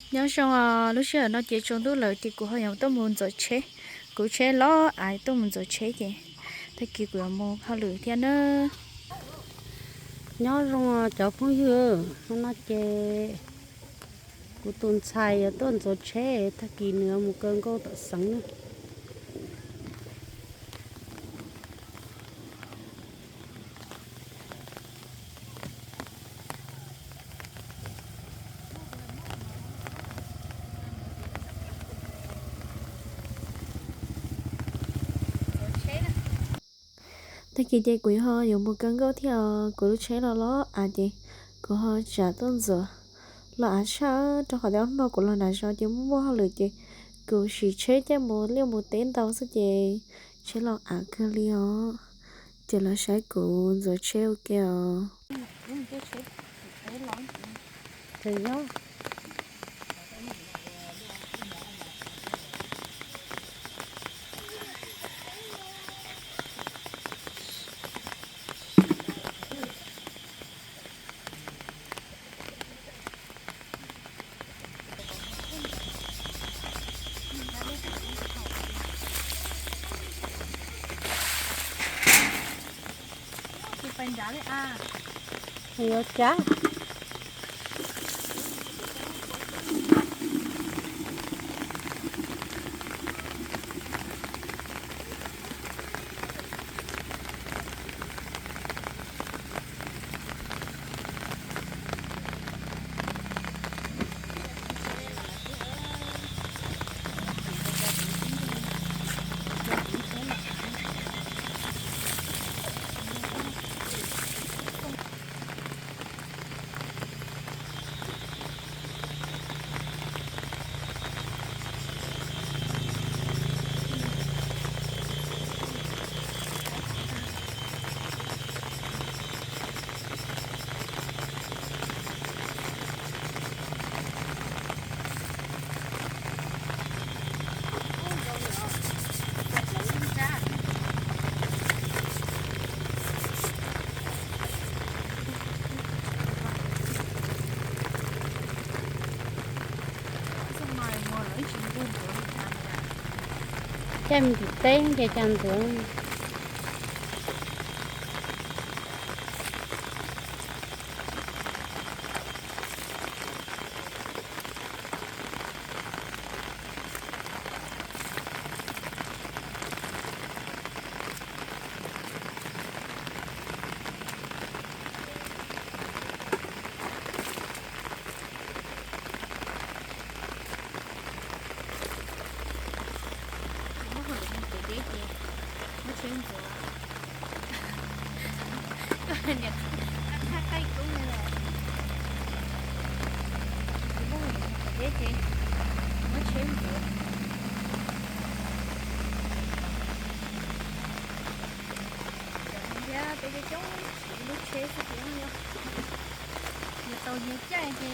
Nyob zoo, lub sij hawm no ces tsaus ntuj lawm ces kuv ho yuav tuaj mus ntxuav tsheb. Kuv tsheb los av, tuaj mus ntxuav tsheb ces tag kis kuv yuav mus hauj lwm thiab na. Nyob zoo cov phooj ywg, no ces kuv tus ntxhais yuav tuaj ntxuav tsheb, tag kis nws yuav mus kaw nkauj tom xeev na. Tag kis ces kuv ho yuav mus kaw nkauj thiab os, kuv lub tsheb los los av ces kuv ho tsav tuaj ntxuav. Los av tshaj, rau qhov tias ob hnub no kuv los nram zos ces muaj muaj hauj lwm ces kuv siv tsheb caij mus liaj mus teb ntau xwb ces tsheb los av kawg li os. Ces los saib kuv ntxuav tsheb ua ke os. Yuav cab. Caij mus tim teb ces cas ntxuav. Muab hauj lwm mus tsev deb ces muab tsheb ntxuav. Koj niam qab qab qaij kub li lawm. Kuv muab hauj lwm mus tsev deb ces muab tsheb ntxuav. Thiab peb coob coob siv lub tsheb xwb thiab yog nyias tau nyias caij ces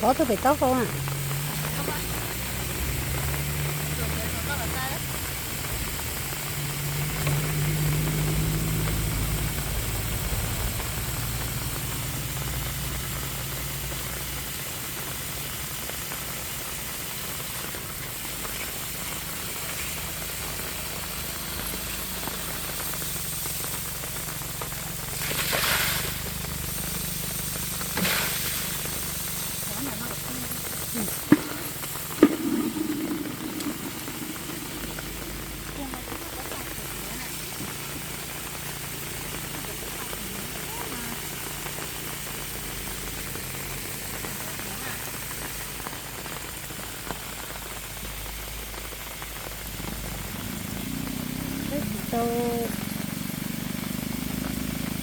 Ob tug pem taub hau na. Peb tsis tau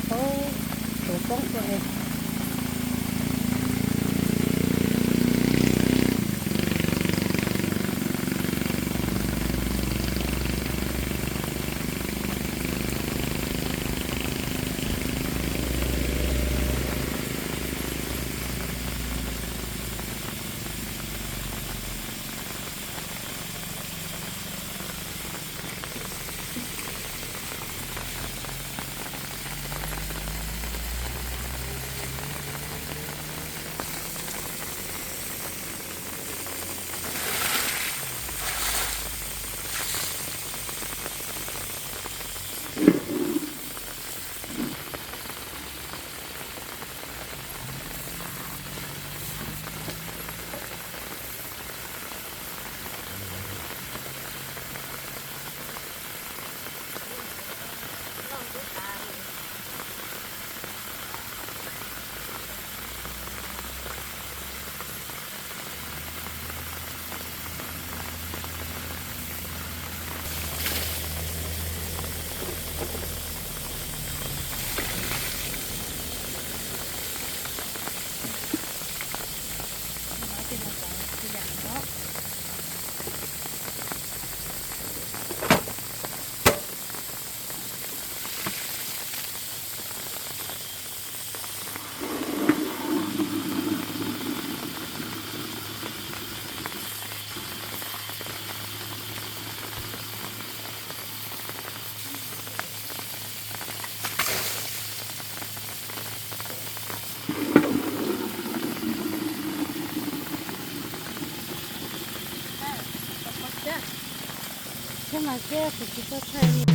paub tus poob ua es. Thiab mas kiag kuv tsis tau thaij li.